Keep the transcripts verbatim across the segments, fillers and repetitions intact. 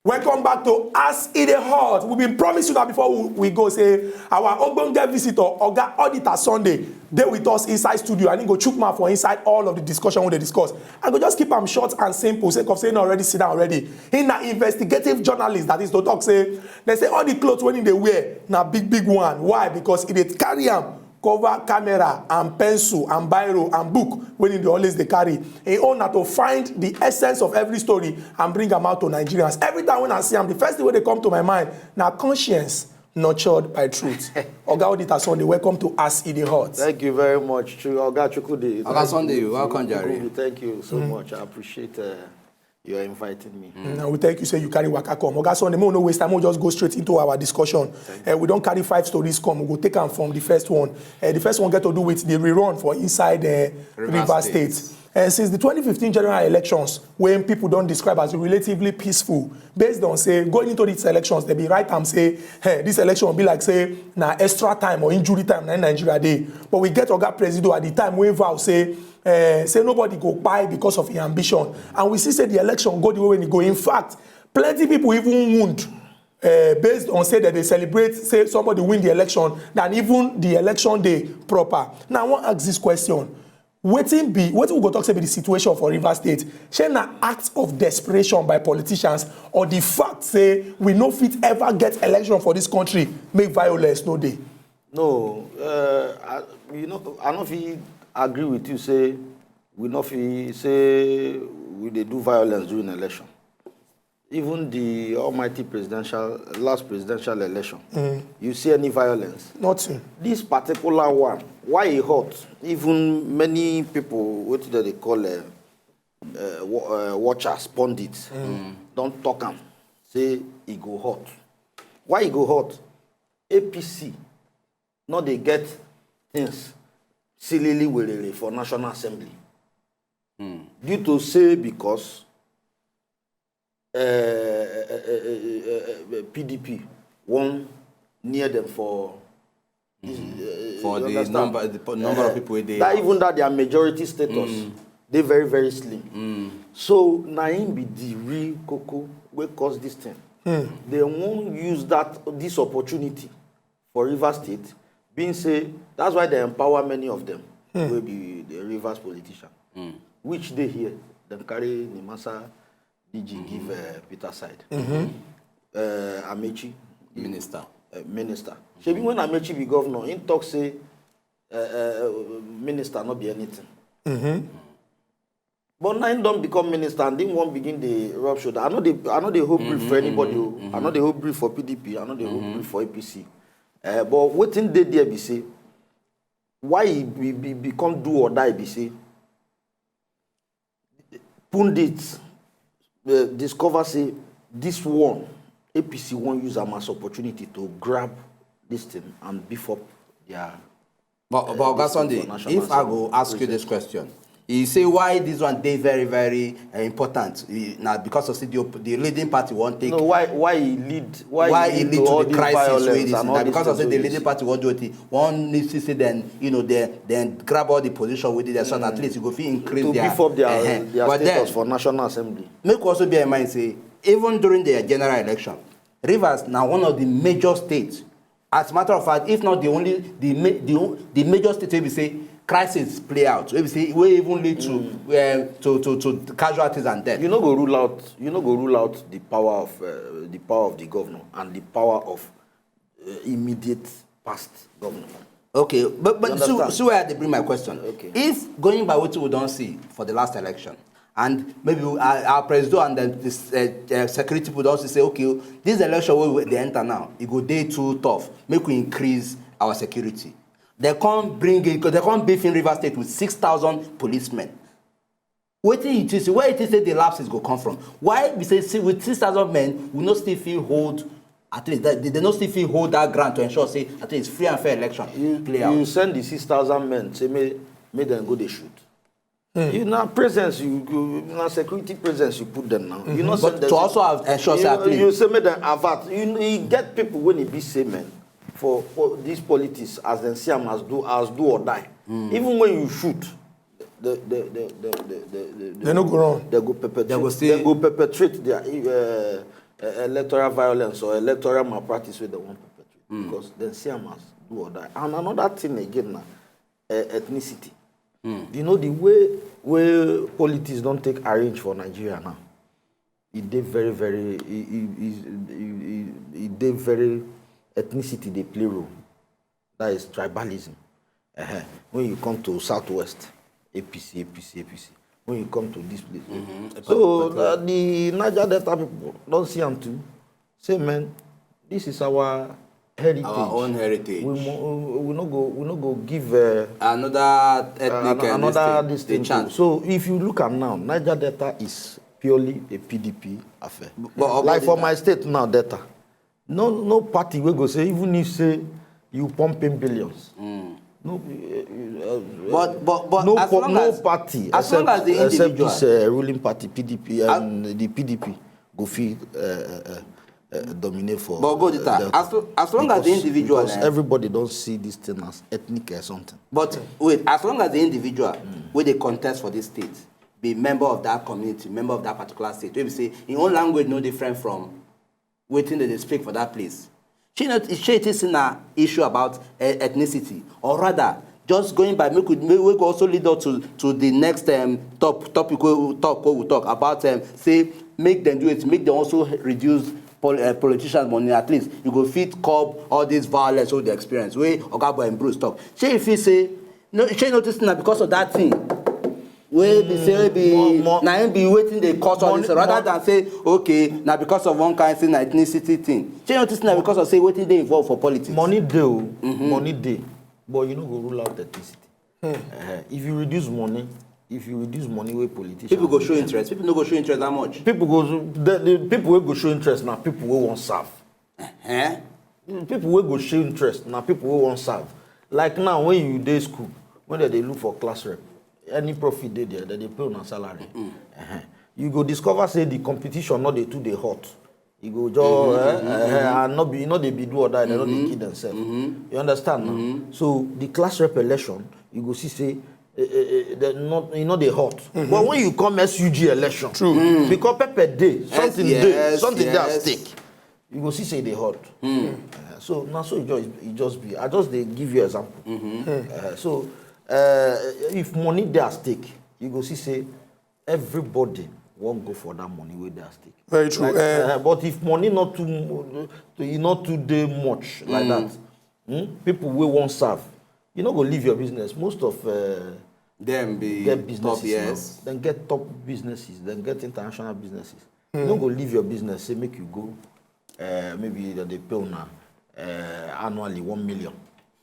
Welcome back to As E Dey Hot. We been promise you that before we, we go say our ogbonge visitor, Oga Auditor Sunday, dey with us inside studio and he go chook mouth for inside all of the discussion we dey discuss. I go just keep am short and simple, sake of say he already sit down already. He na investigative journalist, that is to talk say, they say all the clothes wey he dey wear na big big one. Why? Because he dey carry am cover camera and pencil and biro and book wey he dey always dey carry. He own na to find the essence of every story and bring am out to Nigerians. Every time when I see am, the first thing wey dey come to my mind na conscience nurtured by truth. Oga Auditor Sunday, welcome to As E Dey Hot. Thank you very much, Chu- Oga Chukwudi. Oga Sunday, welcome, Jerry. Thank you so much. I appreciate uh, you inviting me. Mm, and we thank you say you carry waka come. Oga Sunday, make we no waste time, make we just go straight into our discussion. Uh, we don carry five stories come. We go take am from the first one. Uh, the first one get to do with the rerun for inside uh, Rivers State. Uh, since the twenty fifteen general elections, when people don describe as relatively peaceful, based on say going into these elections, they be right am say, hey, this election will be like say na extra time or injury time na in Nigeria dey. But we get Oga Presido at the time wey vow say uh, say nobody go kpai because of him ambition, and we see say the election go the way when e go. In fact, plenty people even wound uh, based on say that they celebrate say somebody win the election than even the election day proper. Now I wan ask this question: wetin be wetin we go talk say be the situation for Rivers State? Shey na act of desperation by politicians, or the fact say we no fit ever get election for this country make violence no dey? No, uh, I, you know, I no fit agree with you say we no fit say we dey do violence during election. Even the almighty presidential last presidential election, you see any violence? Nothing. This particular one, why e hot? Even many people, what do they call uh, uh, wa- uh, watchers, pundits, don talk am say e go hot. Why e go hot? A P C no dey get things sillily werere for National Assembly due to say because uh, uh, uh, uh, uh, P D P wan near them for this, uh, For you the understand? number, the po- number Uh, of people wey dey that house. Even that their majority status dey very very slim. So na him be the real koko wey cause this thing. They wan use that this opportunity for Rivers State, being say that's why they empower many of them wey be the Rivers politician, which dey here dem carry Nimasa D G give uh, Peter side. Uh, Amechi Minister. Uh, minister. Shebi when Amechi be governor, him talk say uh, uh, minister no be anything. But now him don become minister and him wan begin dey rub shoulder. I no dey I no dey hold brief for anybody o. I no dey hold brief for P D P. I no dey hold brief for A P C. Uh, but wetin dey there be say why e be, be, become do or die be say pundits uh, discover say this one A P C wan use am as opportunity to grab this thing and beef up their But, but Oga this thing Sunday, for national if I go assembly. Ask you this question, you say why this one dey very very uh, important? Eh, na because of say the, op- the leading party wan take No, why why e lead why, why e e lead lead to all to the these crisis violence wey dey and na all these because of things say the wey leading dey- party wan do wetin wan need to say then you know then then grab all the position wey dey there so that at least you go fit increase to their beef up their Ehen. their But then, status for national assembly. Make we also bear in mind say even during the general election, Rivers na one of the major states. As a matter of fact, if not the only the ma- the, o- the major state wey be say crisis play out, wey be say wey even lead to um, to, to to casualties and death. You no go rule out you no go rule out the power of uh, the power of the governor and the power of uh, immediate past governor. Okay, but but You see, understand? See where I dey bring my question. Okay. If going by wetin we don see for the last election, and maybe we- our, our president and the, the uh, uh, security people don see say okay, this election wey we dey enter now, e go dey too tough. Make we increase our security. They come bring it. They come beef in Rivers State with six thousand policemen. Wetin you think? Where you think say the lapses go come from? Why we say see, with six thousand men, we no still fit hold at least that they, they no still fit hold that ground to ensure say at least free and fair election You, play you out. Send the six thousand men say make make dem go dey shoot. You na presence you go na security presence you put them now. You no But send them. To also have ensure say at You, least you say make dem avert. You, you get people wey e be say men for, for this politics as dem see am as do as do or die. Even when you shoot, the the the the the the, the, They no go run. They go perpetrate. They go still- They go perpetrate their uh, uh, electoral violence or electoral malpractice wey dem wan perpetrate, because dem see am as do or die. And another thing again na uh, ethnicity. You know, the way wey politics don take arrange for Nigeria now, e dey very very e e e e e dey very, ethnicity dey play role. That is tribalism. Ehen. When you come to southwest, APC, APC, APC. When you come to this place, so uh, the Niger Delta people don see am too. Say, man, this is our heritage. Our own heritage. We mo- we we no go we no go give uh, Another ethnic an- uh, another this this thing, thing they chant. Too. So if you look at now, Niger Delta is purely a PDP affair. But Like for my state now, Delta, no no party wey go say, even if say you pumping billions, no, uh, uh, But but but no, as po- long no as party as except, long as the except individual this uh, ruling party PDP and the PDP go fit uh, uh, uh, uh, dominate for. But go the uh, time. Delta. As lo- as long as the Because- individual, because eh? Everybody don see this thing as ethnic or something. But wait, as long as the individual wey dey contest for this state be member of that community, member of that particular state, wey be say im own language no different from wetin dem dey speak for that place, shey no shey it is na issue about uh, ethnicity, or rather just going by make we make we go also lead us to to the next um, top topic wey we talk wey we talk about um, say make dem do it, make dem also reduce pol uh, politicians money, at least you go fit curb all this violence wey we dey experience wey Oga Boy Bruce talk. Shey you feel say no shey you notice na because of that thing wey be say be Mo- mo- na im be wetin dey cause all this Money- rather mo- than say okay na because of one kind say na ethnicity thing, shey you notice na because of say wetin dey involved for politics. Money dey o, money dey, but you no go rule out ethnicity. Eh, if you reduce money, if you reduce money wey politicians People go dey show earn, interest, people no go show interest that much. People go the, the people wey go show interest na people wey wan serve. Eh? People wey go show interest na people wey wan serve. Like now, when you dey school, when dem dey look for class rep, any profit dey there, dem dey pay una salary. Ehen. You go discover say the competition no dey too dey hot. E go just eh, eh, eh, and no be e no dey be do or die, dem no dey kill themselves. You understand now? So the class rep election, you go see say eh, eh, eh, dem no e no dey hot. But when you come SUG election, true, because pepper dey, something dey, Yes, something dey at yes. Stake. You go see say e dey hot. Eh, so na so e just e just be. I just dey give you example. Eh, so eh, if money dey at stake, you go see say everybody wan go for that money wey dey at stake. Very true. Like, Eh, eh, but if money not too mo- e not too dey much like that, hmm, people wey wan serve, you no go leave your business. Most of uh, Dem be get top businesses, yes. No? Then get top businesses, then get international businesses. You no go leave your business say make you go uh, maybe that they pay una uh, annually one million.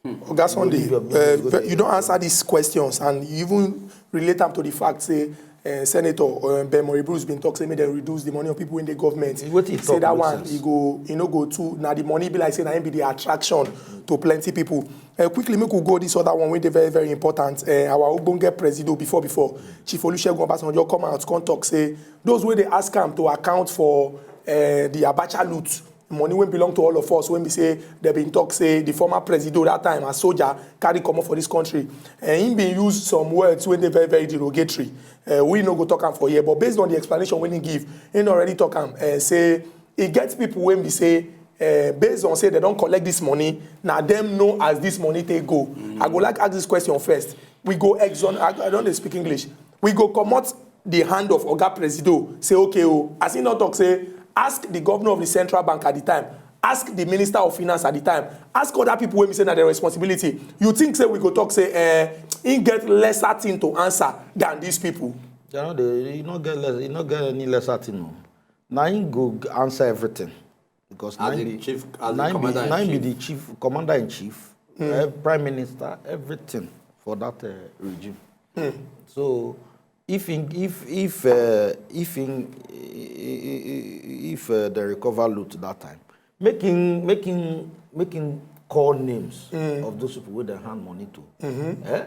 Oga Sunday, Leave your uh, business, go ve- there. You don answer these questions and you even relate am to the fact say uh, Senator uh, Ben Mori Bruce been talk say make dem reduce the money of people in the government. Wetin he Say talk that make one sense. E go e no go too na the money be like say na him be the attraction to plenty people. Uh, quickly make we go this other one wey dey very very important. Uh, our ogbonge presido before before Chief Olusegun Obasanjo come out come talk say those wey dey ask am to account for uh, the Abacha loot money wey belong to all of us wey be say dem bin talk say the former presido that time as soldier carry comot for this country and him bin use some words wey dey very very derogatory uh, we no go talk am for here but based on the explanation wey he give he don already talk am uh, say e get people wey be say uh, based on say dem don collect this money na dem know as this money take go I go like ask this question first we go exon I, I don dey speak English we go comot the hand of oga presido say okay o as he don talk say ask the governor of the central bank at the time ask the minister of finance at the time ask other people wey be say na their responsibility you think say we go talk say eh he get lesser thing to answer than these people. They no dey, you no get less, you no get any lesser thing. No. Now he go answer everything because As na the him be- chief- as the na him be- commander in na him be chief. The chief commander in chief, eh, prime minister, everything for that uh, regime. So if in, if if uh, if in, if uh, they recover loot that time, making making making call names of those people wey dem hand money to. Eh?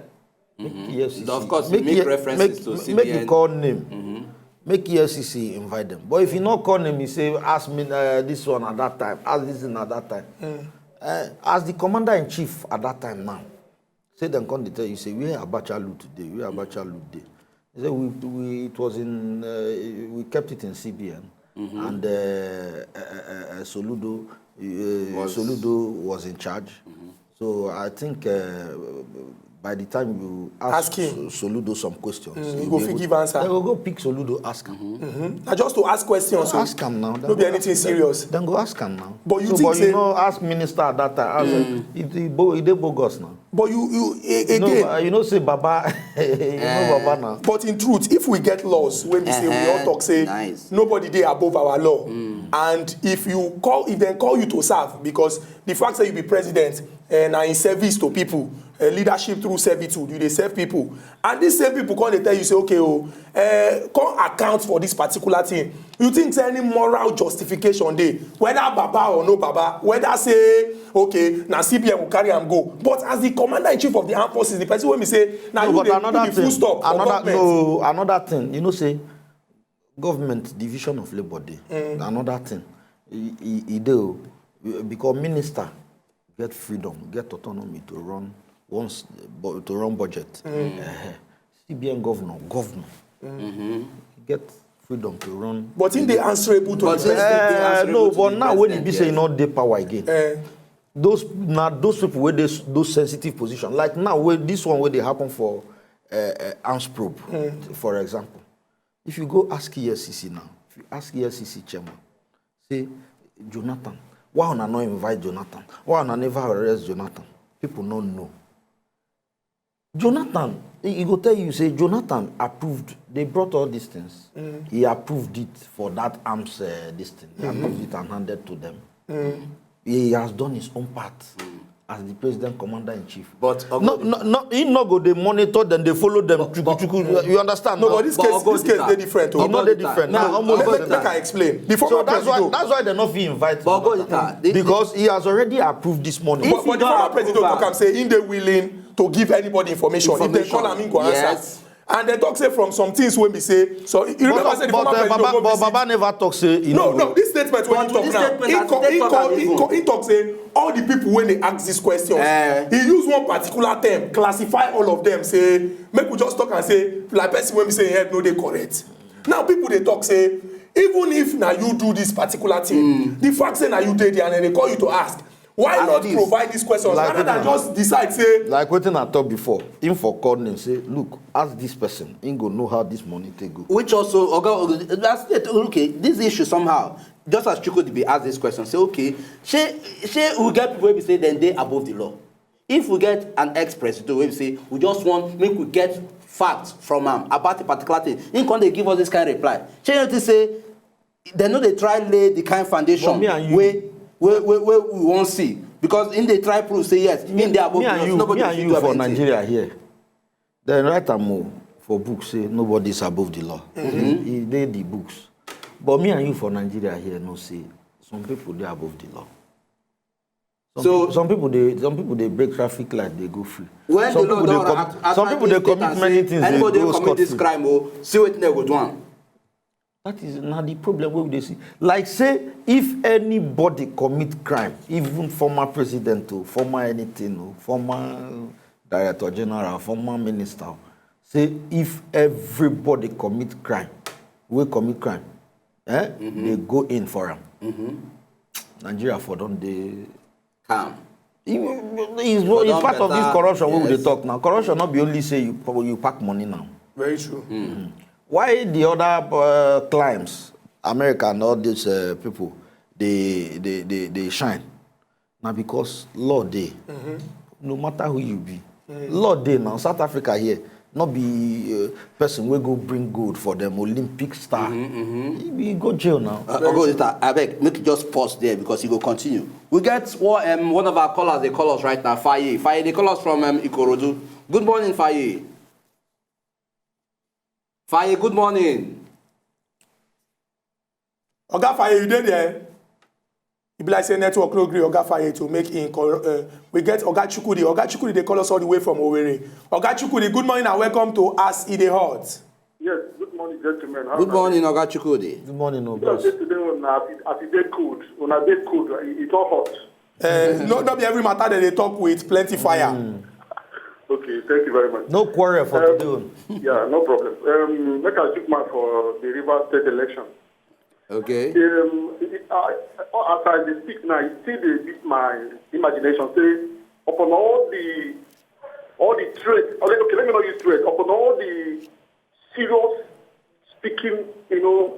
Make EFCC, Of course, you make E- references make, to make CBN. E call name, make EFCC invite them. But if you not call name, you say ask me uh, this one at that time, ask this one at that time. Uh, as the commander in chief at that time now, say dem come dey tell you say where Abacha loot today, where Abacha loot dey. He say we, we it was in uh, we kept it in CBN. and uh, uh, uh, uh, Soludo, uh, Soludo was in charge. So I think uh, by the time you ask, Ask him. Soludo some questions, Mm, you'll he go be fit able- give answer. They go go pick Soludo, ask him. Na just to ask questions. So Ask him now. No be anything serious. Then go ask him now. But you so, think but say- you know, ask minister at that time. Ask him. It, it, bo- it dey bogus now. But you you a- No, again. uh, you know say Baba, you know Baba now. But in truth, if we get laws wey be say we all Uh-huh. talk say Nice. nobody dey above our law, and if you call if dem call you to serve because the fact say you be president and na in service to people, uh, leadership through servitude, you dey serve people, and these same people come dey tell you say okay o, uh, come account for this particular thing. You think say any moral justification dey, whether baba or no baba, whether say okay na C B N go carry am go, but as the commander in chief of the armed forces, the person wey be say na No, you but dey another put the full thing, stop for another government. No, another thing, you know say government division of labor dey. Another thing, e e- e dey o, because minister get freedom, get autonomy to run once bu- to run budget. Eh, C B N governor, governor get freedom to run. But him dey answerable to But the since president. they dey Eh, answerable no, to but the now when e president, be say e yes. no dey power again. Eh, Those na those people wey dey s- those sensitive position, like now wey this one wey dey happen for uh, uh, arms probe, for example. If you go ask E F C C now, if you ask E F C C chairman, say Jonathan, why una no invite Jonathan? Why una never arrest Jonathan? People no know. Jonathan, he, he go tell you say Jonathan approved. They brought all these things. He approved it for that arms uh, this thing. He approved it and handed to them. He has done his own part as the president commander in chief. But No, no, no, he no go dey monitor them, dey follow them. Chuku, chuku, you understand? no, now? but this But case, this case Ogodita. dey different. He Oh. no dey different. No, Now, almost Make, Ogodita. make I explain. The former So that's why president. That's why they no fit invite But Jonathan. Ogodita, the- Because he has already approved this money. If But, he but the don former approve president am. Talk am say he dey willing to give anybody information. If they call am, he go answer. Yes. And they talk say from some things wey be say. So you remember But, say the but, former uh, president Baba, go but visit. Baba never talk say he No, no no, go. This statement wey But he talk this now, statement he as call, they he talk call, am he even. call, he talk say all the people wey dey ask these questions, Eh. he use one particular term, classify all of them, say, make we just talk and say, like person wey be say him head no dey correct. Now people dey talk say, even if na you do this particular thing, the fact say na you dey there and they call you to ask, why At not least. Provide these questions Like rather than wetin- just decide say, Like wetin I talk before, him for call name say, look, ask this person, him go know how this money take go. Which also, Oga, that's it. Okay, this issue somehow, just as Chukwudi be asked this question, say, okay, shey, shey we get people wey be say dem dey above the law. If we get an ex-president wey be say we just want make we get facts from am about a particular thing, him come dey give us this kind of reply. Shey you think say dem no dey try lay the kind foundation But me and you- wey wey wey wey we wan see, because him dey try prove say yes, him dey above Me the and law, you, nobody me go and fit you do for anything. Nigeria here. Then write am o for book say nobody is above the law. E dey the books. But me and you for Nigeria here know say some people dey above the law. Some So- people, some people dey some people dey break traffic light, dey go free. When Some the law people dey don com- act- some people dey automatically commit state many and things, say dey anybody go wey commit this scot-free. Crime o, see wetin dem go do am. That is na the problem wey we dey see. Like say if anybody commit crime, even former president o, former anything o, former director general, former minister o, say if everybody commit crime, wey commit crime, eh, they go in for am. Nigeria for don dey Calm. It's, it's don part of this better, corruption wey we yes. Dey talk now. Corruption no be only say you you pack money now. Very true. Why the other uh, climes, America and all these uh, people, they they they they shine? Now because law dey. No matter who you be, law dey now. South Africa here, not be uh, person wey go bring gold for them Olympic star. He, he go jail now. Uh, Ogo Zita, abeg, make you just pause there because you go continue. We get one, um, one of our callers. They call us right now. Faye, Faye, they call us from um, Ikorodu. Good morning, Faye. Faye, good morning. Oga Faye, you dey there? E be like say network no gree Oga Faye to make in. Uh, we get Oga Chukwudi. Oga Chukwudi dey call us all the way from Owerri. Oga Chukwudi, good morning and welcome to As E Dey Hot. Yes, good morning, gentlemen. How Good are morning, you? Oga Chukwudi. Good morning, no Yes, boss. Yesterday one, uh, as it dey cold, una dey cold, it, it all hot. Uh, no, no be every matter that they talk with plenty fire. Okay, thank you very much. No quarrel for Um, today. Yeah, no problem. Um, make I chook mouth for the Rivers State election. Okay. Um, it, I, as I dey speak now, it still dey beat my imagination. Say upon all the all the threat, okay, okay, let me not use threat. Upon all the serious speaking, you know,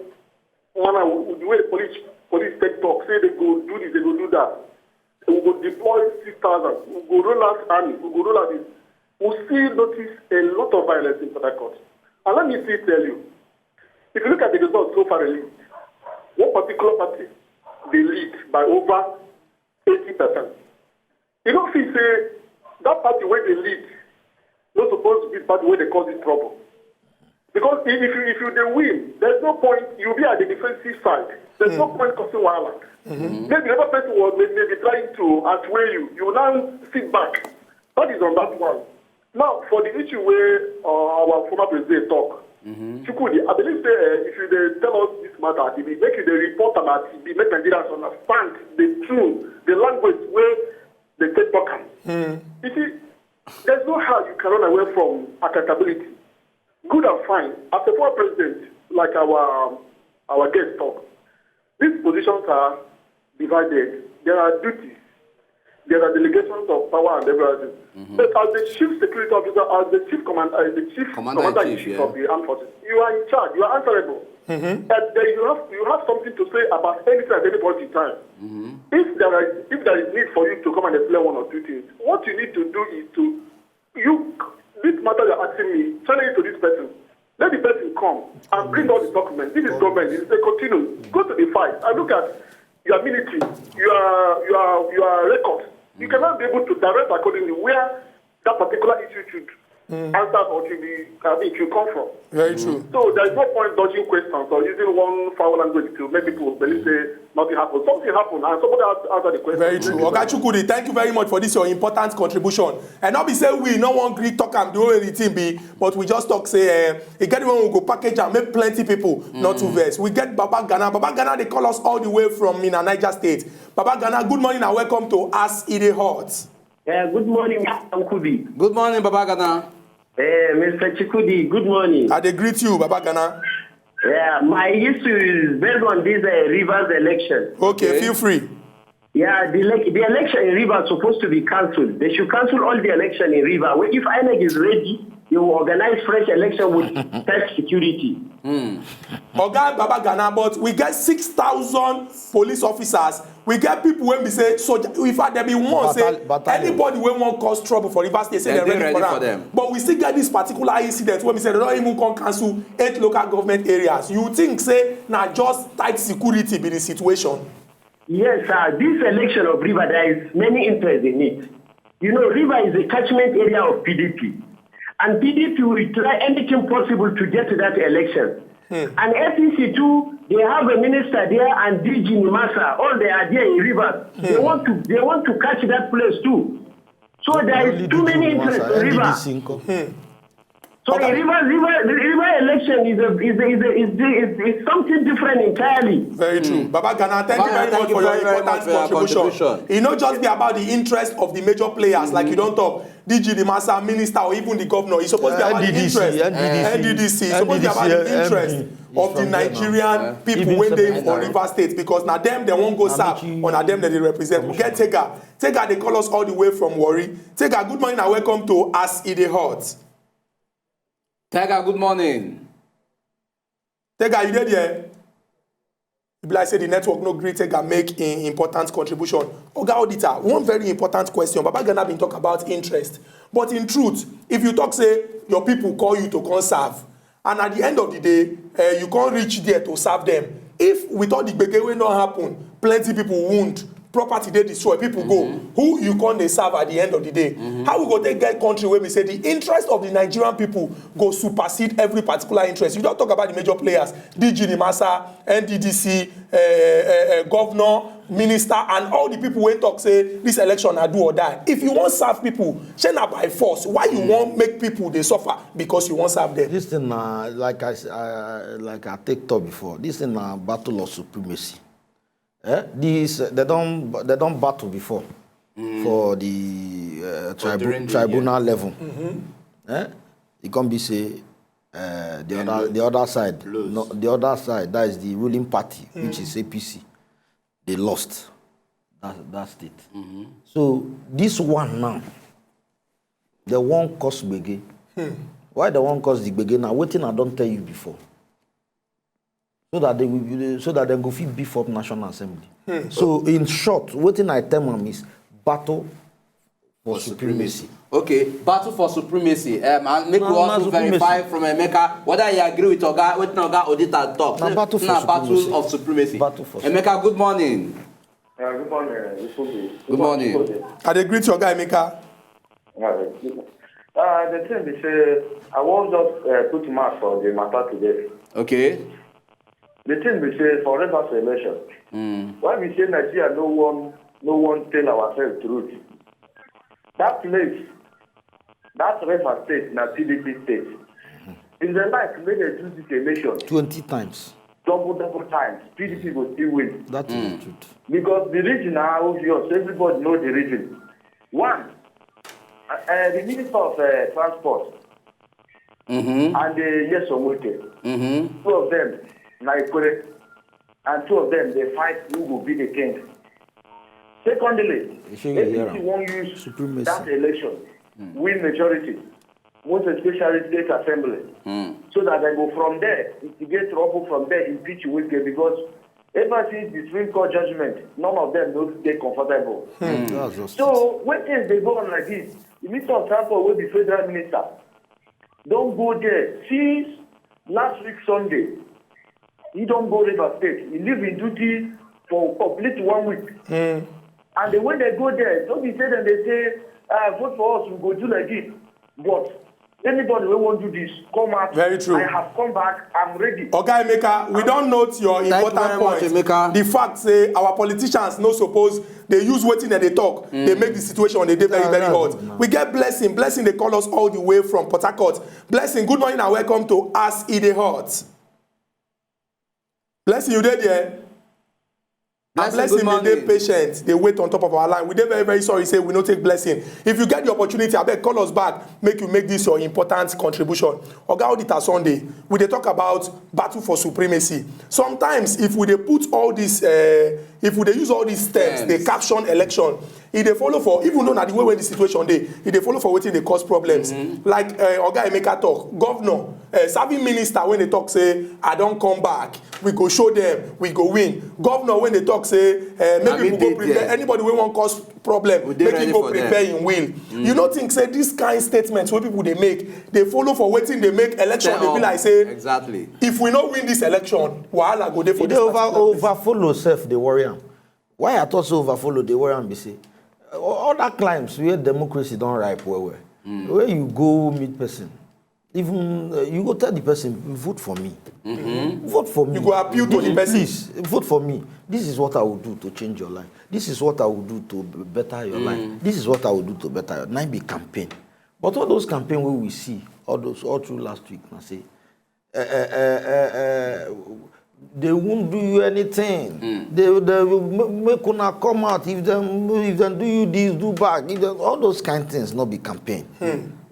manner with the way the police police take talk, say they go do this, they go do that. We go deploy six thousand. We go roll out army. We go roll out this. We still notice a lot of violence in Port Harcourt. And let me still tell you, if you look at the results so far released, one particular party dey lead by over eighty percent. You no fit say that party wey dey lead no suppose be party wey dey cause this trouble. Because if if you if you dey win, there's no point. You be at the defensive side. There's no point causing wahala. Maybe the other person was maybe, maybe trying to outweigh you. You will now sit back. That is on that one. Now, for the issue where uh, our former president talk, Chukwudi, I believe say uh, if you dey tell us this matter, e be make you dey report am as e be, make Nigerians understand the tune, the language wey dey take talk am. You see, there's no how you can run away from accountability. Good and fine. As a former president, like our our guest talk, these positions are divided. There are duties. There are delegations of power and everything. But as the chief security officer, as the chief command, as the chief Commander commander in in chief, chief yeah. of the armed forces, you are in charge. You are answerable. And then you have you have something to say about anything at any point in time. If there is if there is need for you to come and explain one or two things, what you need to do is to you this matter you're asking me, channel it to this person. Let the person come and bring all the documents. This is government. It's a continue. Go to the fight. I look at your minutes, your your your records. You cannot be able to direct accordingly where that particular issue should answer or should be I mean should come from. Very true. So there's no point dodging questions or using one foul language to make people believe say nothing happened. Something happened and somebody has to answer the question. Very true. Oga Chukwudi, thank you very much for this your important contribution. And not be say we no wan gree talk am the way the thing be, but we just talk say eh, e get when we go package am make plenty people not to vex. We get Baba Ghana. Baba Ghana dey call us all the way from Mina, Niger State. Baba Ghana, good morning and welcome to As E Dey Hot. Yeah, good morning, Mister Kubi. Good morning, Baba Ghana. Eh, Mister Chikudi, good morning. I dey greet you, Baba Ghana. Yeah, my issue is based on this uh, Rivers election. Okay, feel free. Yeah, the, elec- the election in Rivers supposed to be cancelled. They should cancel all the election in Rivers. Well, if INEC is ready, they will organize fresh election with tech security. Oga Baba Ghana, but we get six thousand police officers. We get people wey be say soldier. In fact, dem be one say Battal- battalion. Anybody wey wan cause trouble for Rivers State, say Dem dem dey ready for ready am. for dem. But we still get this particular incident wey be say dem don even come cancel eight local government areas. You think say na just tight security be the situation? Yes, sir. This election of River, there is many interest in it. You know, River is a catchment area of P D P. And P D P will try anything possible to get to that election. And A P C too, they have a minister there and D G Nimasa, all they are there in Rivers. They want to they want to catch that place too. So there is too many interests in Rivers. So the Rivers, Rivers, the Rivers election is a, is, a, is, a, is, a, is, is something different entirely. Very true. Baba Ghana, thank Baba you very Ghana, much thank you for your very, very important much for your contribution. Contribution. E no just be about the interest of the major players, like you don talk, D G, the master, minister, or even the governor. E suppose be about the N D D C, interest. N D D C, N D D C. E suppose be about the N D D C, interest M P. of the From there now. Nigerian people wey dey for Rivers State because na dem dem wan go serve, or na dem dem dey represent. We get Tega. Tega dey call us all the way from Warri. Tega, good morning and welcome to As E Dey Hot. Tega, good morning. Tega, you dey there? E be like say the network no gree Tega make im important contribution. Oga Auditor, one very important question. Baba Ghana bin talk about interest. But in truth, if you talk say your people call you to come serve, and at the end of the day, uh, you come reach there to serve them, if with all the gbege wey no happen, plenty people wound, property dey destroy, people go, who you come dey serve at the end of the day? How we go take get country wey be say the interest of the Nigerian people go supersede every particular interest? You don talk about the major players, D G Nimasa, N D D C, uh, uh, uh, governor, minister, and all the people wey talk say this election na do or die. If you wan serve people, shey na by force? Why you wan make people dey suffer because you wan serve them? This thing na like I s- uh, like I take talk before. This thing na battle of supremacy. Eh? This uh, they don they don battle before for the uh, tribu- during the tribunal level. Eh? E come be say Uh, the other the other side, no, the other side, that is the ruling party, which is A P C. They lost that that state. So this one now, they won't cause gbege. Why they won't cause the gbege now? Wetin I don't tell you before. So that they will be, so that they go fit beef up National Assembly. So in short, wetin I tell am is battle for supremacy. Okay, battle for supremacy. Um, and make we also verify from Emeka whether he agree with Oga, wetin Oga Odita talk. Na battle for supremacy. Battle of supremacy. Battle for Emeka, good morning. Uh, good morning, uh, Ifubi. Good morning. I dey greet your guy, Emeka. Uh, the thing be say, I wan just uh, put mouth for the matter today. Okay. The thing be say, for Rivers election, why we say Nigeria no wan no wan tell ourselves truth? That place, that Rivers state na P D P state. If dem like, make dem do this election Twenty times. Double double times, P D P go still win. That is the truth. Because the reason na obvious, everybody know the reason. One, uh, uh, the Minister of uh, Transport and uh, Nyesom Wike, two of them na Ikwere, and two of them dey fight who go be the king. Secondly, You shey you hear A P C am? Wan use Supremacy. That election, win majority, most especially state assembly, so that dem go from there instigate trouble, from there impeach Wike, because ever since the Supreme Court judgment, none of them no dey comfortable. That's just it. So when things dey go on like this, the Minister of Transport wey be federal minister don go there since last week Sunday. He don go Rivers State. He leave him duty for complete one week. And then when they go there, no be say dem dey say, ah, vote for us, we go do like this. But anybody wey wan do this, come out. Very true. I have come back. I'm ready. Oga Emeka, we don note your Thank you important very much, point. Emeka. The fact say our politicians no suppose dey use wetin dem dey talk dey make the situation dey dey very very Yeah, hot. that's good, man. We get Blessing. Blessing dey call us all the way from Port Harcourt. Blessing, good morning and welcome to As E Dey Hot. Blessing, you dey there? And Blessing, Blessing good dey dey morning. patient, dey wait on top of our line. We dey very very sorry say we no take Blessing. If you get the opportunity, abeg call us back, make you make this your important contribution. Oga Odita Sunday, we dey talk about battle for supremacy. Sometimes if we dey put all this, uh, if we dey use all these terms, Terms. dey caption election, e dey follow for, even though na the way wey the situation dey, e dey follow for wetin dey cause problems. Like uh, Oga Emeka talk, governor, uh, serving minister wey dey talk say, I don come back, we go show them, we go win. Governor wey dey talk say, uh, Na make me people go dey prepare, there. Anybody wey wan cause problem, We dey make ready him go for them. Prepare him will. You no think say this kind statement wey people dey make dey follow for wetin dey make election Tell dey be us. Like say, Exactly. If we no win this election, wahala go dey for E dey this over particular place. Overfollow sef dey worry am. Why I talk say overfollow dey worry am be say, uh, other climes where democracy don ripe well well, where you go meet person, even uh, you go tell the person, vote for me, vote for me. You go appeal to the person. Please vote for me. This is what I will do to change your life. This is what I will do to b- better your life. This is what I will do to better your life. Na im be campaign. But all those campaign wey we see all those all through last week na say, uh, uh, uh, uh, uh, they won't do you anything. They they will ma- make una come out if dem if dem do you this, do back. If dem, all those kind things no be campaign.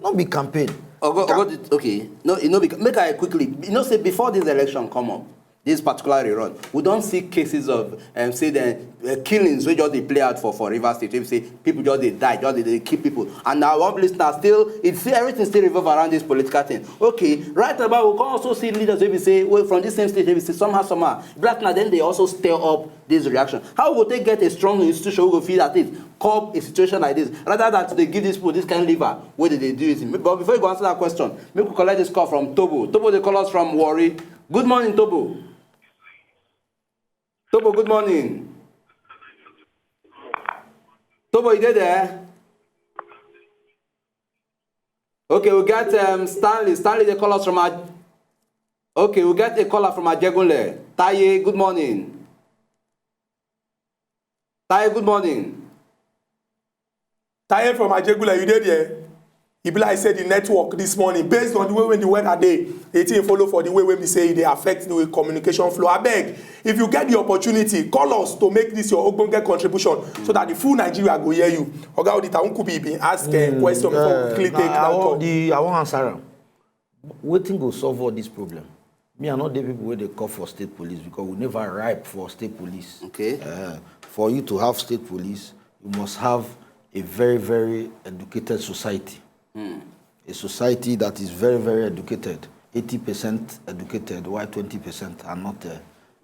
No be campaign. Ogo, Ogo, okay. No, you know, bec- make I quickly. You know, say before this election come up, this particular rerun, we don see cases of um, say the uh, killings wey just dey play out for for Rivers State. Wey be say people just dey die, just dey dey kill people, and na one place na still it still everything still revolve around this political thing. Okay, right about we come also see leaders wey be say well, from this same state wey be say somehow somehow black na dem dey also stir up this reaction. How we go take get a strong institution wey go fit at least curb a situation like this rather than to dey give these people this kind liver wey dey dey do it. But before you go answer that question, make we collect this call from Tobo. Tobo dey call us from Warri. Good morning, Tobo. Tobo, good morning. Tobo, you dey there? Okay, we get um, Stanley. Stanley dey call us from Aj- Okay, we get a caller from Ajegunle. Taye, good morning. Taye, good morning. Taye from Ajegunle, you dey there? E be like say the network this morning, based on the way wey the weather dey, the thing follow for the way wey be say e dey affect the communication flow. Abeg, if you get the opportunity, call us to make this your ogbonge contribution so that the full Nigeria go hear you. Oga Odita Nkubi bin ask a question before we quickly take that call. I wan answer am. Wetin go solve all this problem? Me, I no dey people wey dey call for state police because we never ripe for state police. Okay. Uh, for you to have state police, you must have a very, very educated society. A society that is very, very educated, eighty percent educated, while twenty percent are not uh,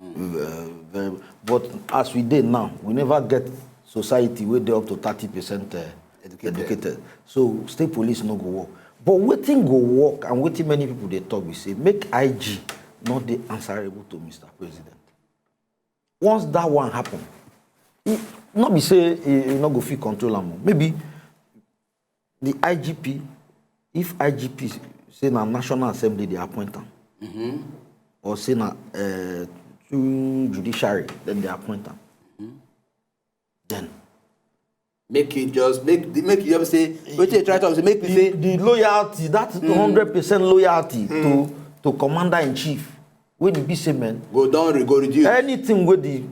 uh, very. But as we dey now, we never get society wey dey up to thirty percent uh, Educated. educated. So state police no go work. But wetin go work and wetin many people dey talk be say make I G no dey answerable to Mister President. Once that one happen, e no be say e e no go fit control am o. Maybe the I G P, if I G P say na National Assembly dey appoint am, or say na uh, through judiciary dem dey appoint am, then Make you just make the make you just say wetin you try talk say make we say the loyalty, that hundred percent loyalty to to commander in chief wey the be say man go don re- go reduce. Anything wey the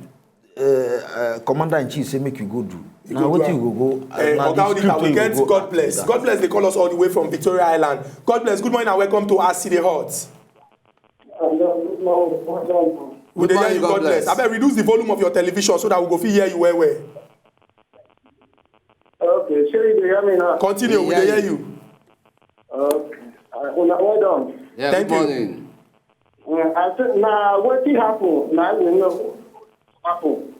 uh, uh, commander in chief say make you go do na go do wetin am. You go go uh, Eh, na Oga the Odita, script we wey get you go God act bless. with God bless. They call us all the way from Victoria Island. God bless. Good morning and welcome to As E Dey Hot. Hello, good morning. Well done. We dey Good hear you. morning, God God bless. bless. Abeg reduce the volume of your television so that we go fit hear you well well. Okay, so you dey hear me now? Continue. We Yeah, dey yeah. Hear you. Okay. Uh, una well done. Yeah, Thank good you. Morning. Uh, I think na wetin happen na we know happen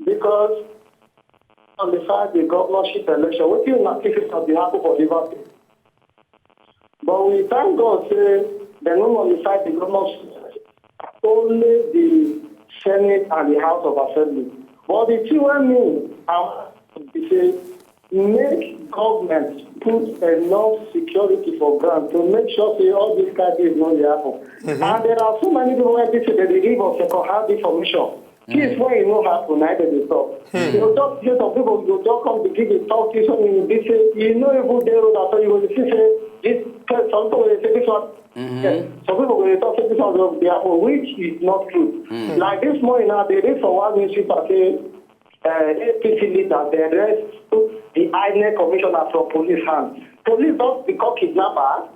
because on the side the governorship election wetin una think say be happen for Rivers State. But we thank God say dem no nullify the governorship. Only the Senate and the House of Assembly. But the thing wey me I want be say make government put enough security for ground to make sure say all these kind things no dey happen. And there are so many people wey be say dem dey give us second hand information. Things wey e no happen na dem dey talk. You go talk say some people go just come begin dey talk things wey e be say e no even dey road at all. You go dey see say this person, some people go dey say this one. Yes. Some people go dey talk say this one go dey happen, which is not true. Like this morning now, they read for one newspaper say uh, A P C leaders dey rescue the INEC commissioner from police hand. Police don become kidnapper.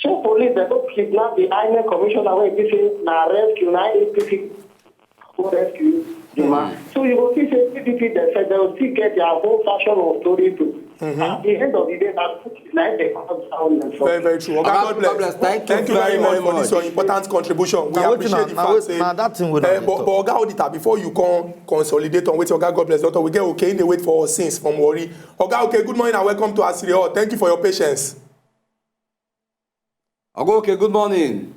So police dem go kidnap the INEC commissioner wey be say na rescue na A P C go rescue the man. So you go see say P D P dem sef dem go still get their whole fashion of story too. At the end of the day, na na im dey cause violence for Very, very true. Oga, Oga, God bless. God bless. Thank you Thank you very very, much very for this much. your important contribution. We Na wetin appreciate na- the na fact wetin- say. na that thing wey Eh, dem but, dey but Oga Odita, before you come consolidate on wetin Oga God bless, Doctor, we get okay in the wait for us since from Warri. Oga, okay, good morning and welcome to As E Dey Hot. Thank you for your patience. Oga, okay, good morning.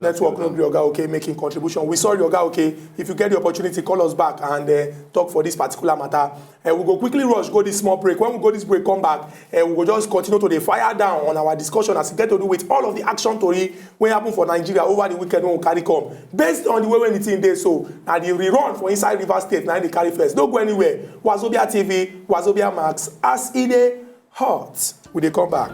Network no gree Oga, okay, making contribution. We sorry, Oga, okay. If you get the opportunity, call us back and uh, talk for this particular matter. Uh, we go quickly rush go this small break. When we go this break, come back, uh, we go just continue to dey fire down on our discussion as it get to do with all of the action tori wey happen for Nigeria over the weekend wey we carry come. Based on the way wey the thing dey so, na the rerun for inside Rivers State na im dey carry first. No go anywhere. Wazobia T V, Wazobia Max, As E Dey Hot. We dey come back.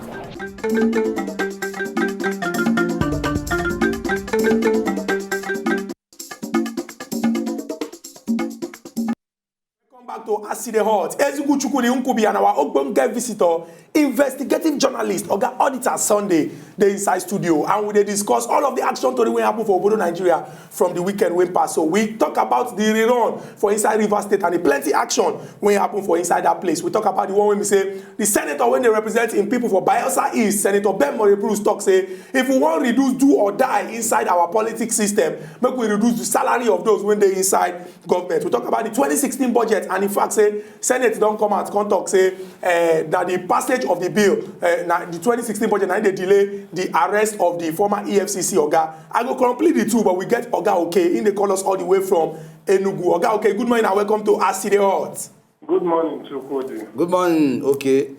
Welcome back to As E Dey Hot. Ezigbo Chukwudi Nkubi and our ogbonge visitor, investigative journalist, Oga Auditor Sunday, dey inside studio, and we dey discuss all of the action tori wey happen for obodo Nigeria from the weekend wey pass. So we talk about the rerun for inside Rivers State and the plenty action wey happen for inside that place. We talk about the one wey be say the senator wey dey represent im people for Bayelsa East, Senator Ben Morebruce, talk say if we wan reduce do or die inside our politics system, make we reduce the salary of those wey dey inside government. We talk about the twenty sixteen budget, and in fact say Senate don come out come talk say uh, na the passage of the bill, uh, na the twenty sixteen budget na im dey delay the arrest of the former E F C C oga. I go complete the two, but we get Oga Okay. Im dey call us all the way from Enugu. Oga Okay, good morning and welcome to As E Dey Hot. Good morning, Chukwudi. Good morning, okay.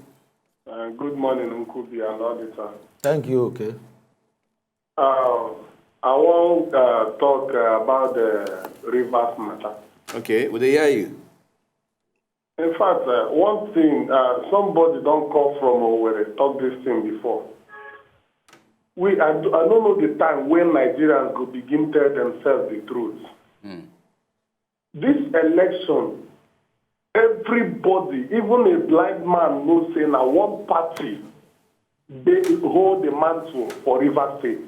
Uh, good morning, Nkubi and Auditor. Thank you, okay. Uh, I wan uh, talk uh, about the Rivers matter. Okay, we dey hear you. In fact, uh, one thing, uh, somebody don call from Owerri talk this thing before. We, I, do, I don't know the time when Nigerians go begin tell themselves the truth. This election, Everybody, even a blind man, knows say na one party dey hold the mantle for Rivers State.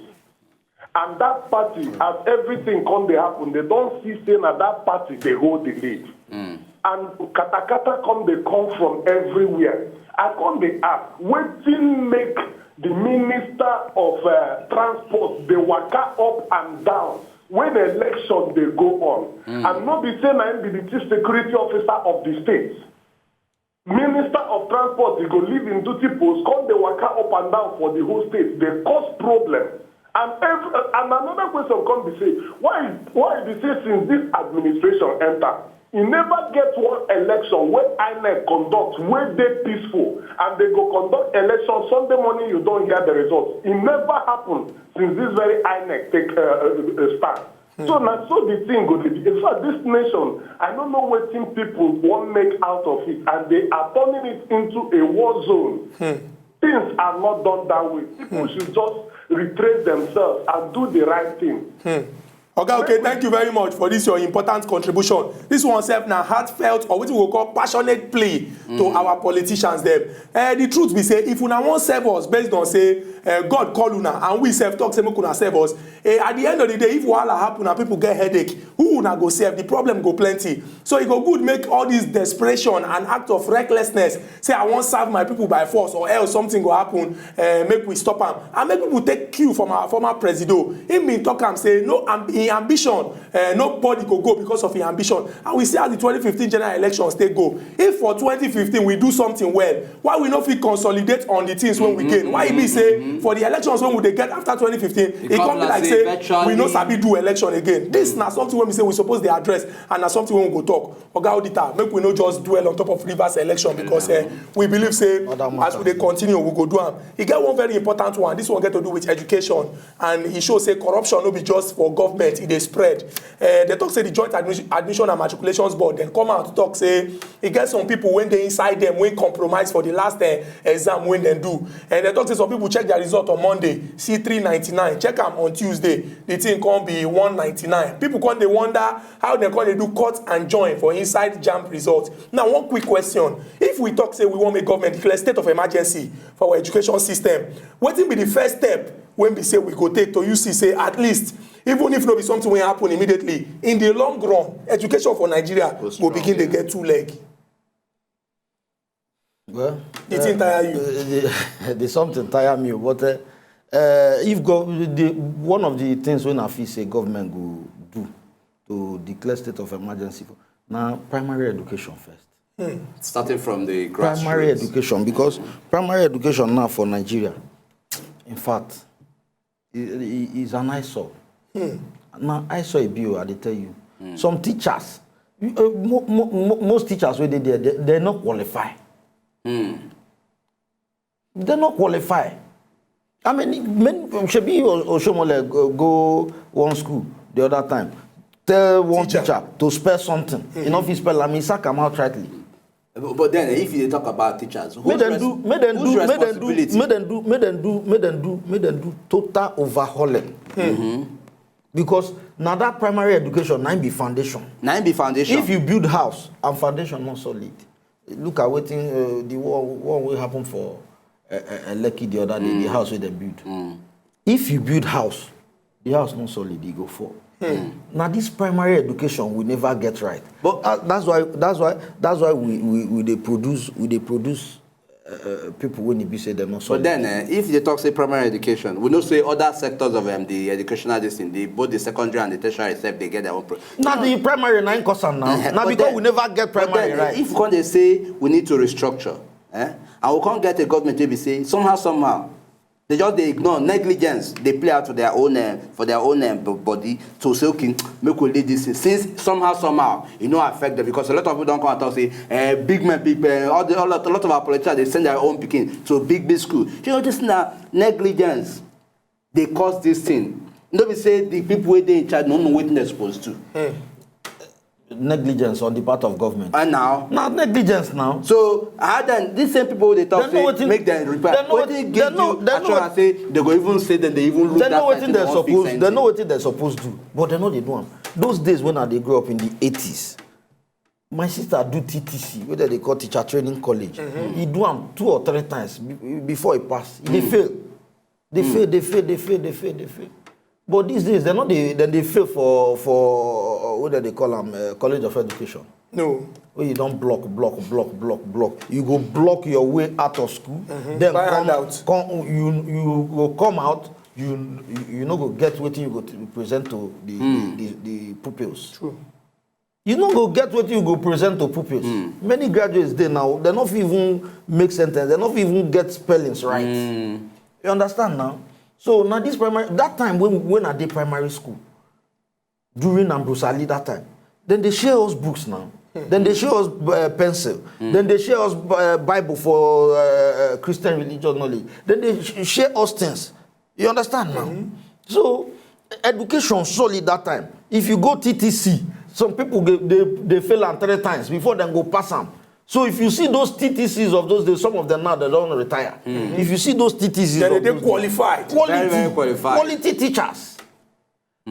And that party, as everything come dey happen, they don see say na that party dey hold the lead. And katakata come dey come from everywhere. I come dey ask, wetin make the minister of uh, transport dey waka up and down when election dey go on? And no be say na him be the chief security officer of the state. Minister of transport, he go leave him duty post, come dey waka up and down for the whole state, dey cause problem. And every, and another question come be say, why why be say since this administration enter, e never get one election wey INEC conduct wey dey peaceful, and they go conduct election Sunday morning, you don hear the results. E never happen since this very INEC take uh, uh, uh, start. So na so the thing go dey be. In fact, this nation, I no know wetin people wan make out of it, and they are turning it into a war zone. Things are not done that way. People should just retrace themselves and do the right thing. Oga, okay, thank you very much for this your important contribution. This one sef na heartfelt, or wetin we go call passionate plea to our politicians dem. Eh, the truth be say, if una wan serve us based on say eh, God call una and we sef talk say make una serve us, eh, at the end of the day, if wahala happen and people get headache, who una go serve? The problem go plenty. So e go good make all this desperation and act of recklessness, say I wan serve my people by force or else something go happen, eh, make we stop am. And make people take cue from our former presido. He bin talk am say no, am, him ambition, eh, nobody go go because of him ambition. And we see how the twenty fifteen general elections take go. If for twenty fifteen we do something well, why we no fit consolidate on the things wey we gain? Why e be say for the elections wey we dey get after twenty fifteen, e come be like say we no sabi do election again? This na something wey be say we suppose dey address, and na something wey we go talk. Oga Auditor, make we no just dwell on top of Rivers election, because eh, we believe say as we dey continue, we go do am. E get one very important one. This one get to do with education, and e show say corruption no be just for government, e dey spread. Eh, they talk say the Joint Admission, Admission and Matriculations Board dem come out talk say e get some people wey dey inside dem wey compromise for the last eh, exam wey dem do. And they talk say some people check their result on Monday, see three ninety-nine, check am on Tuesday, the thing come be one ninety-nine. People come dey wonder how dem come dey do cut and join for inside JAMB result. Now, one quick question. If we talk say we wan make government declare state of emergency for our education system, wetin be the first step wey be say we go take to use see say at least, even if no be something wey happen immediately, in the long run, education for Nigeria go begin dey get two leg? Well, The thing tire you. the, the something tire me, but uh, uh, if go, the, one of the things wey I feel say government go do to declare state of emergency for na primary education first. Starting from the Primary grassroots. Education, because primary education now for Nigeria, in fact, i- i- is an eyesore. Na eyesore e be o, I dey tell you. Some teachers, you- uh, mo, mo, mo, most teachers wey dey there, they, they no qualify. They no qualify. I mean, men, shebi O- Oshomole go, go one school the other time. Tell one Teacher. Teacher to spell something. You know, if he spell, I mean, sack am outrightly. But but then, if you dey talk about teachers, Make whose them res- do, make them whose do, make them do, responsibility? make them do, make them do, make them do, make them do total overhauling. Because now that primary education, now be foundation. Na im be foundation. If you build house and foundation not solid, look at wetin uh, the one, one wey happen for uh, uh, Lekki the other day, the house wey dem build. If you build house, the house not solid, e go fall. Now this primary education we never get right. But- Uh, that's why that's why that's why we we, we dey produce we dey produce uh, uh, people wey e be say dem not But solid. then, uh, if you talk say primary education, we know say other sectors of um, the educational this thing, the, both the secondary and the tertiary itself, they get their own. Pro- Na the primary na im cause am now. Uh-huh. Na But because then- we never get but primary then, right. If we come dey say we need to restructure, eh, and we can't get a government wey be say somehow somehow they just dey ignore, negligence dey play out for their own uh, for their own um, b- body to say, okay, make we lead this thing, since somehow somehow e no affect them, because a lot of people don come and talk say uh, big men people uh, all the, all, lot- a lot of our politicians dey send their own pikin to big big school. You know, this na negligence dey cause this thing. No be say the people wey dey in charge no know wetin dem suppose do. Negligence on the part of government. And now, Na negligence now. So how then these same people wey dey talk Dem know say wetin- make dem repair? dem know Wetin wetin- give dem know- you dem know assurance say they go even say dem dey even look Dem that know side wetin say dem wan fix suppose. Dem know anything? Wetin dem suppose do, but dem no dey do am. Those days when I dey grow up in the eighties, My sister do T T C, wey dem dey call Teacher Training College. He do am two or three times be- before he pass. He dey fail. Dey fail, dey fail, dey fail, dey fail, dey fail. But these days, dem no dey dem dey fail for for uh, what dem dey call am uh, College of Education. No. Wey you don block, block, block, block, block. You go block your way out of school. Then Buy come, handout. come you you go come out. You you no go get wetin you go t- present to the the, the, the pupils. True. You no go get wetin you go present to pupils. Many graduates dey now, dem no fit even make sentence, dem no fit even get spellings right. You understand now? So na this primary that time when when I dey primary school during Ambrose Ali that time, dem dey share us books now. Dem dey share us uh, pencil. Dem dey share us uh, Bible for uh, uh, Christian religious knowledge. Dem dey sh- share us things. You understand now? So education solid that time. If you go T T C, some people dey dey dey fail am three times before dem go pass am. So if you see those T T Cs of those days, some of them now they don retire. If you see those T T Cs Then of they dey those days, qualified. quality, Very, very qualified. quality teachers.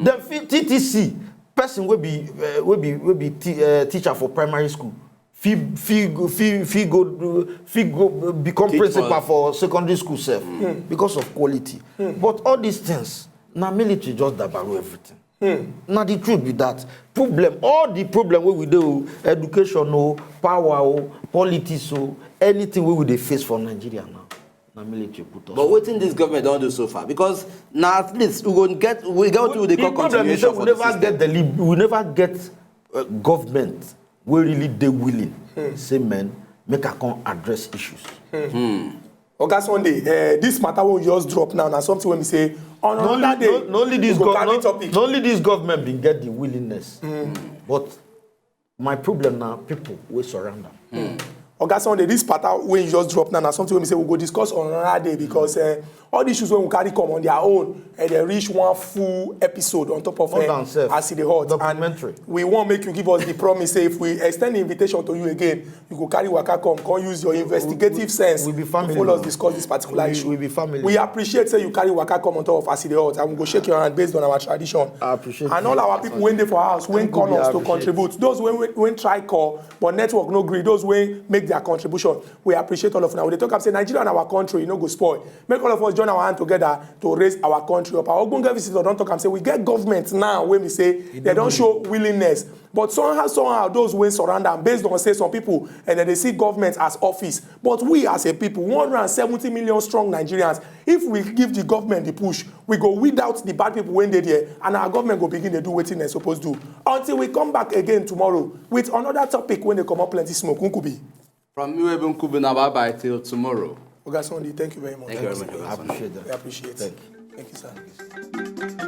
Dem fit T T C person wey be uh, wey be wey be t- uh, teacher for primary school fit fit go- fit fit go do- fit go become Teach principal for- for secondary school sef because of quality. But all these things na military just dabaru everything. Na the truth be that. Problem, all the problem wey we dey o, education o, power o, politics o, anything wey we dey face for Nigeria now, na military put us. But wetin this government don do so far? Because na at least we go get we get wetin we dey call The problem is continuation say we for the never system. get the lib- we never get uh, government wey really dey willing say men make I come address issues. Oga Sunday, uh, this matter wey we just drop now na something wey be say on Na only, another day no, na only this we go gov- carry no, topic. na only this government bin get the willingness, but my problem na people wey surround am. Oga Sunday, this matter wey you just drop now na something wey be say we go discuss on another day because uh, all the issues wey we carry come on their own and they reach one full episode on top of More uh, than self. as e dey hot. Documentary. And we wan make you give us the promise say if we extend the invitation to you again, you go carry waka come, come use your investigative sense we be to family follow us now. discuss this particular We, issue. we be family. We appreciate say you carry waka come on top of as e dey hot, and we go shake your hand based on our tradition. I appreciate And all you. our people wey dey for house, wey Thank you, call we us to appreciate. contribute. Those wey wey- wey try call, but network no gree. Those wey make their contribution, we appreciate all of una. We dey talk am say Nigeria na our country, e no go spoil. Make all of us join our hand together to raise our country up. Our ogbonge visitor don talk am say we get government now wey be say they don show willingness. But somehow, somehow, those wey surround am, based on say some people and then they see government as office. But we as a people, one hundred and seventy million strong Nigerians, if we give the government the push, we go weed out the bad people wey dey there, and our government go begin dey do wetin dem suppose do. Until we come back again tomorrow with another topic wey dey comot plenty smoke. Nkubi. From me, Eben Kubina, bye bye till tomorrow. Oga Sunday, thank you very much. Thank you very much, Oga Sunday. I appreciate that. We appreciate. Thank you. Thank you, sir.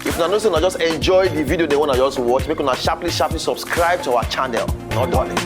If una know say una just enjoy the video, they wanna just watch, make una sharply, sharply subscribe to our channel. No darling.